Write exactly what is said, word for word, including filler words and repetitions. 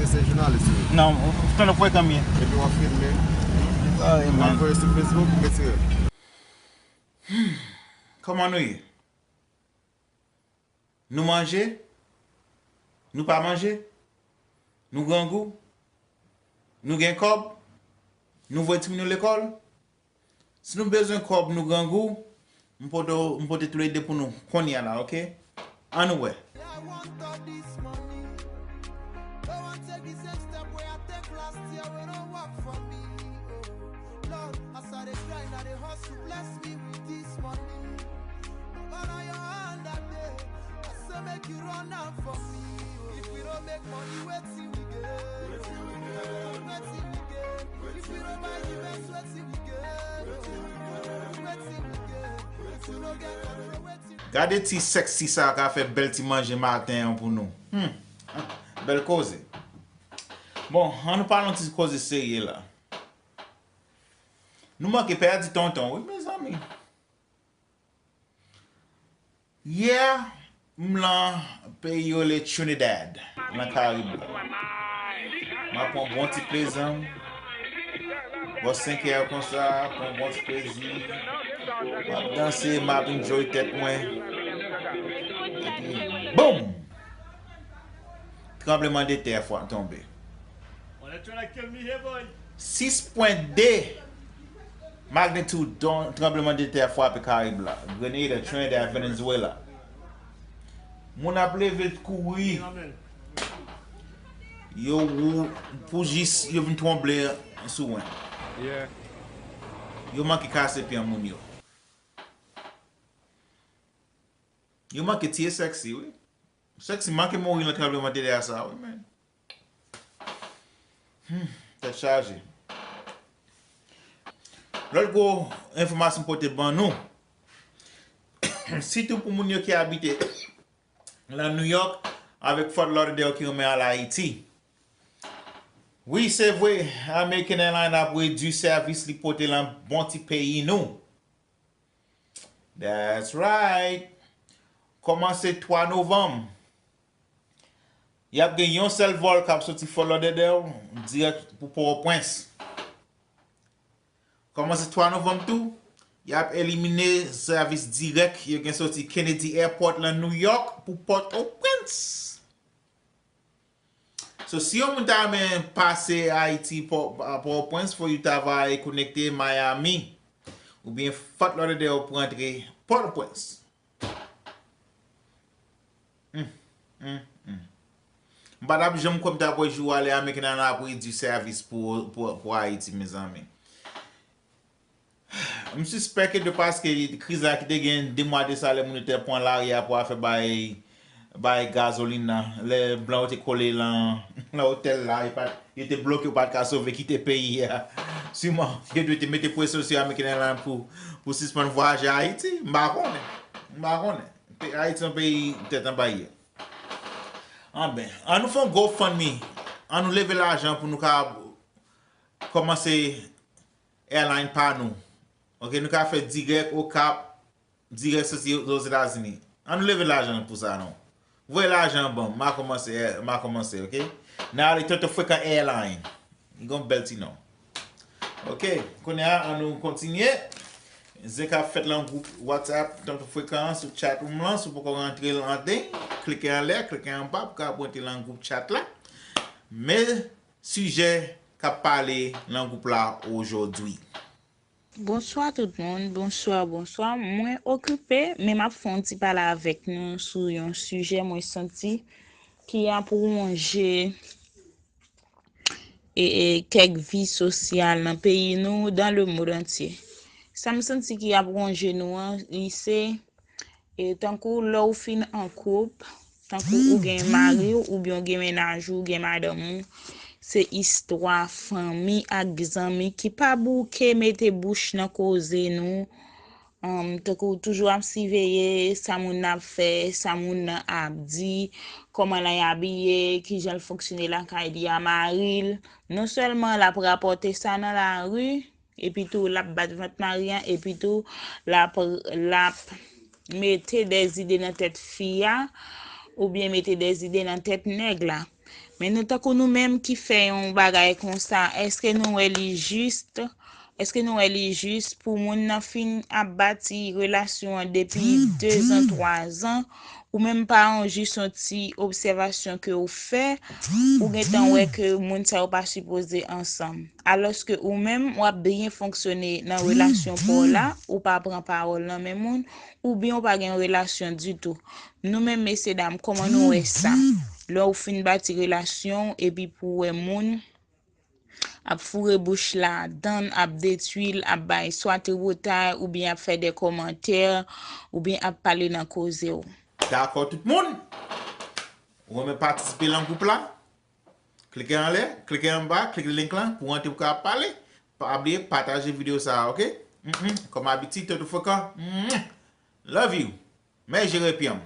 Se jounalis ou ye? Non, tonton Frekan m ye. Epi w ap filme? Ay, w ap voye sou Facebook, ou retire? Kòman nou ye? Nou manje? Nou pa manje? Nou grangou? Nou gen kòb? Nou voye timoun yo lekòl? Si nou bezwen kòb, nou grangou, m pote, m pote toulede pou nou kounye a la, oke? Ann nou wè. Gade ti sexy sa ka fè bèl ti manje maten an pou nou. Hmm. Bèl koze. Bon, ann nou pale yon ti koze serye la. Nou manke pèdi tonton, wi, mezanmi. Yè, m lan peyi yo rele Trinidad, nan Karib la. M ap pran bon ti plezi m. Bò senk è konsa, pran bon ti plezi. M ap danse, m ap enjoy tèt mwen. Epi, boum! Tranbleman de tè fwa tonbe. Sis pwen de magnitude don tranbleman de tè frape Karib la, Grenada, Trinidad, Venezuela. Moun ap leve kouri. Yo wou pou jis yo vin twonble sou wen. Yo manke kase pye moun yo. Yo manke tiye sexy, wi. Sexy manke mouri nan tranbleman de tè sa, wi, men. Hmm, tèt chaje. Lòt gwo enfòmasyon m pote ban nou, sitou pou moun yo ki abite lan New York avèk Fort Lauderdale ki renmen al Ayiti. Wi, se vre, American Airlines ap redui sèvis li pote lan bon ti peyi nou. That's right. Kòmanse twa novanm, y ap gen yon sèl vòl k ap soti Fort Lauderdale dirèk pou Pòtoprens. Kòmanse twa novanm tou, y ap elimine sèvis dirèk yo gen soti Kennedy Airport lan New York pou Pòtoprens. So, si yon moun ta renmen pase Ayiti, Pò-, Pòtoprens, fò yo ta va konekte Miami oubyen Fort Lauderdale pou antre Pòtoprens. Hmm, hmm, hmm. M pa t ap janm kwè m t ap wè jou ale American Airlines ap redui sèvis pou, pou, pou Ayiti, mezanmi. M sispèk ke de paske kriz la ki te gen de mwa de sa, lè moun yo te pran lari a pou afè bay, bay gazolin nan, lè blan yo te kole lan, lan otèl la, yo pa t, yo te bloke, yo pa t ka sove kite peyi a. Siman, yo dwe te mete presyon sou American Airlines pou, pou sispann vwayaje Ayiti. M pa konnen. M pa konnen. Pe-, Ayiti se yon peyi tèt anba ye. Anben, ann nou fè yon GoFundMe. Ann nou leve lajan pou nou ka kòmanse airline pa nou. Oke, nou ka fè dirèk Okap, dirèk soti Ozetazini. Ann nou leve lajan pou sa non. Voye lajan ban m, m a kòmanse, m a kòmanse, oke? N a ale Tonton Frekan Airline. Li gon bèl ti non. Oke, kounye a, ann nou kontinye. Zen k ap fèt lan gwoup WhatsApp Tonton Frekan an sou chat room lan, si w poko rantre ladan, klike anlè, klike anba pou w ka rantre lan gwoup chat la. Men sijè k ap pale lan gwoup la ojodwi. Bonswa tout moun, bonswa, bonswa. Mwen okipe, men m ap fè yon ti pale avèk nou sou yon sijè mwen santi ki ap wonje e, e kèk vi sosyal nan peyi nou, dans le monde entier. Sa m santi ki ap wonje nou an, li se, e tankou lè w fin an koup, tankou ou gen mari w, oubyen w gen mennaj ou, ou gen madanm ou, se istwa fanmi ak zanmi ki pa bouke mete bouch nan koze nou, um, tankou toujou ap siveye sa moun nan ap fè, sa moun nan ap di, kòman l abiye, kijan l fonksyone lakay li a mari l. Non sèlman l ap rapòte sa nan lari, epi tou l ap bat vant mari a, epi tou l ap, l ap mete dèzide nan tèt fi a, oubyen mete dèzide nan tèt nèg la. Men nou, tankou nou menm ki fè yon bagay konsa, èske nou wè li jis? Èske nou wè li jis pou moun nan fin ap bati relasyon an depi dezan, twazan? Ou menm pa yon, jis yon ti obsèvasyon ke w fè, ou gentan wè ke moun sa yo pa sipoze ansanm. Alòske ou menm, w ap byen fonksyone nan relasyon pa w la, ou pa pran pawòl nan men moun, oubyen w pa gen yon relasyon ditou. Nou menm, mesye dam, kòman nou wè sa? Lè w fin bati relasyon w, epi pou w wè moun ap foure bouch ladann, ap detwi l, ap bay swa tripotay, oubyen ap fè de kòmantè, oubyen ap pale nan koze w. Dakò tout moun? Ou renmen patisipe nan gwoup la? Klike anlè, klike anba, klike link lan pou w antre pou w ka pale. Pa bliye pataje videyo sa a, oke? Kòm abitid, Toto Frekan, love you. Men jere pyanm.